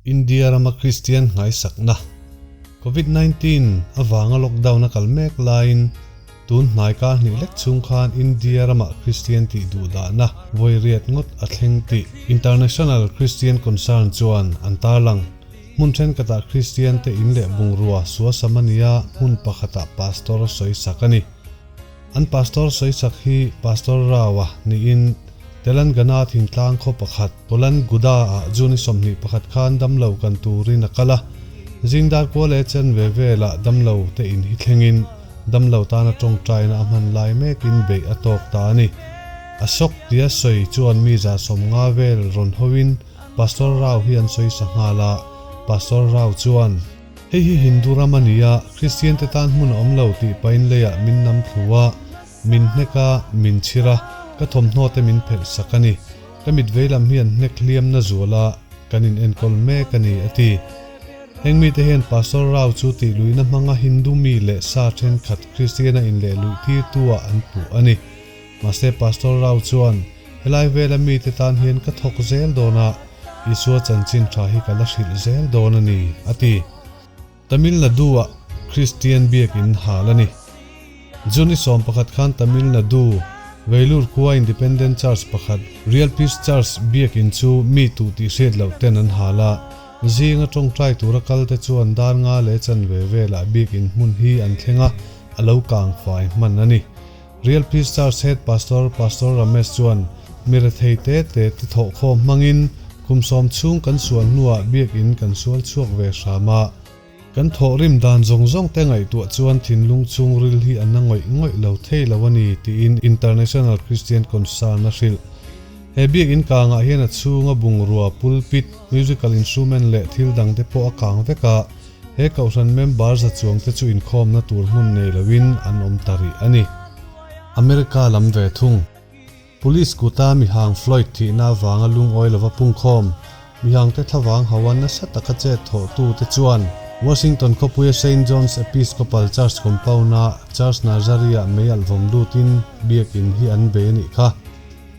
India rama Kristian nghaisakna, Covid 19 avanga lockdown a kal mek laiin tun hnai kar hnih lek chhung khan India ramah Kristian tih duhdahna vawi riat ngawt a thleng tih International Christian Concern chuan an tarlang. Hmun thenkhatah Kristian te in leh bungrua suasam a nia hmun pakhatah Pastor sawisak a ni. An Pastor sawisak hi Pastor Rao-a niin Telangana thingtlang khaw pakhat Kolanguda ah June 21 khan damlo kan turin a kal a. Zingdar kual leh chen ve velah damlo te in hi thlengin damlo tana tawngtaina a hman lai mekin beih a tawk ta a ni. A sawk tia sawi chuan mi 150 vel rawn hoin Pastor Rao hi an sawisa nghal a, Pastor Rao chuan, Hei hi Hindu ram a ni a, Kristian te tan hmun a awm lo tih pain leiah min nam thlu a, min hnek a, min chhir a, ka thawmhnaw te min phelh sak a ni. Ka mit vei lam hi an hnek hliam na zual a, kan in enkawl mek a ni, a ti. Heng mite hian Pastor Rao chu tih luihna hmanga Hindu mi leh sa thenkhat Kristian a inleh luih tirtu ah an puh a ni. Mahse Pastor Rao chuan, Helai vela mite tan hian ka thawk zel dawn a, Isua chanchin tha hi ka la hrilh zel dawn a ni, a ti. Tamil Nadu-ah Kristian biakin hal a ni. June 11 khan Tamil Nadu, Vellore khua Independent Church pakhat, Real Peace Church biakin chu mi tuh tih hriat loh ten an hal a. Zinga tawngtai tura kalte chuan dar nga leh chanve velah biakin hmun hi an thleng a, a lo kang fai hman a ni. Real Peace Church Head Pastor, Pastor Ramesh chuan mi rethei te te ti thawh khawm hmangin kum sawm chhung kan sual hnuah biakin kan sual chhuak ve hram a. Kan thawh rim dan zawng zawng te ngaihtuah chuan thinlung chhungril hi a na ngawih ngawih lo thei lo a ni tiin International Christian Concern a hrilh. He biakin kangah hian a chhunga bungrua, pulpit, musical instrument leh thil dang te pawh a kang vek a. He kohhran member za chuang te chu inkhawmna tur hmun nei loin an awm ta rih a ni. America lam ve thung. Police kuta mihang Floyd thihna avanga lungawi lova pungkhawm, mihangte thlavang hawa nasa taka chet thawhtu te chuan Washington khawpuia Saint John's Episcopal Church compound-a Church Nursery-ah mei alh vawm lutin biakin hi an bei a nih kha.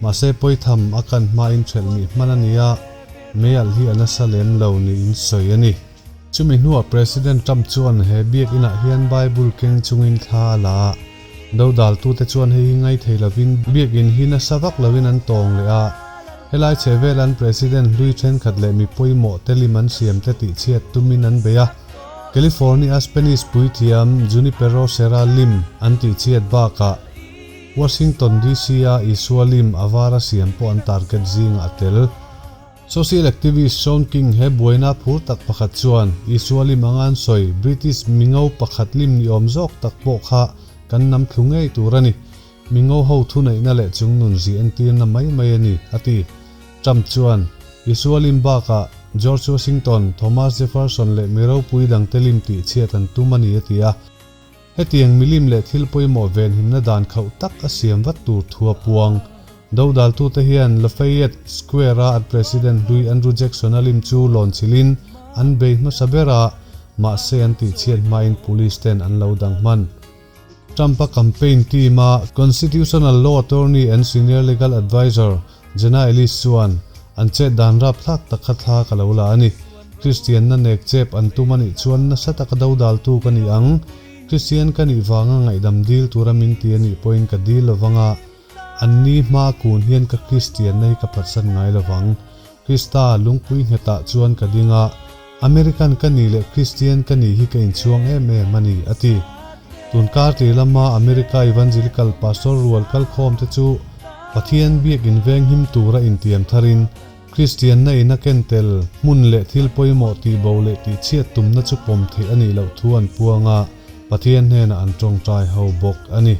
Mahse pawitham a kan hmain ṭhelh mih hman a ni a, mei alh hi a nasa lem lo niin sawi a ni. Chumi hnuah President Trump chuan he biakinah hian Bible keng chungin thla a la a. Dodaltute chuan hei hi ngaithei lovin biakin hi nasa vak lovin an tawng leh a. Helai chhe velan President hlui thenkhat leh mi pawimawh te lim an siam te tihchhiat tumin an bei a. California Spanish puithiam Junipero Serra lim an tihchhiat bakah Washington DC-a Isua lim a vara siam pawh an target zingah a tel. Social activist Shaun King he buaina phur tak pakhat chuan Isua lim anga an sawi British mingo pakhat lim ni awm zawk tak pawh kha kan nam thlu ngei tur a ni. Mingo ho thuneihna leh chungnun zi entirna mai mai a ni, a ti. Trump chuan Isua lim bakah George Washington, Thomas Jefferson leh mi ropui dangte lim tihchhiat an tum a ni, a ti a. Hetiang milim leh thil pawimawh venhimna dan khauh tak a siam vat tur thu a puang. Dodaltute hian Lafayette Square-a an President hlui Andrew Jackson-a lim chu lawn chilhin an bei hmasa ber a, mahse an tihchhiat hmain police ten an lo dang hman. Trump-a campaign team-a Constitutional Law Attorney and Senior Legal Advisor Jenna Ellis chuan, An chet dan rapthlak tak kha thla ka lo la a ni. Kristianna nek chep an tum a nih chuan nasa taka dodaltu ka ni ang. Kristian ka nih vanga ngaihdam dil tura min ti a nih pawhin ka dil lovang a, anni hma kun hian ka Kristianna hi ka phatsan ngai lovang. Krista lungpui nghetah chuan ka ding a, American ka nih leh Kristian ka nih hi ka inchhuang em em a ni, a ti. Tun kar tir lama America Evangelical Pastor rual kalkhawmte chu Pathian biakin venghim tura intiam tharin Kristianna in a ken tel hmun leh thil pawimawh tihbo leh tihchhiat tumna chu pawm theih a nih loh thu an puang a, Pathian hnenah an tawngtai ho bawk a ni.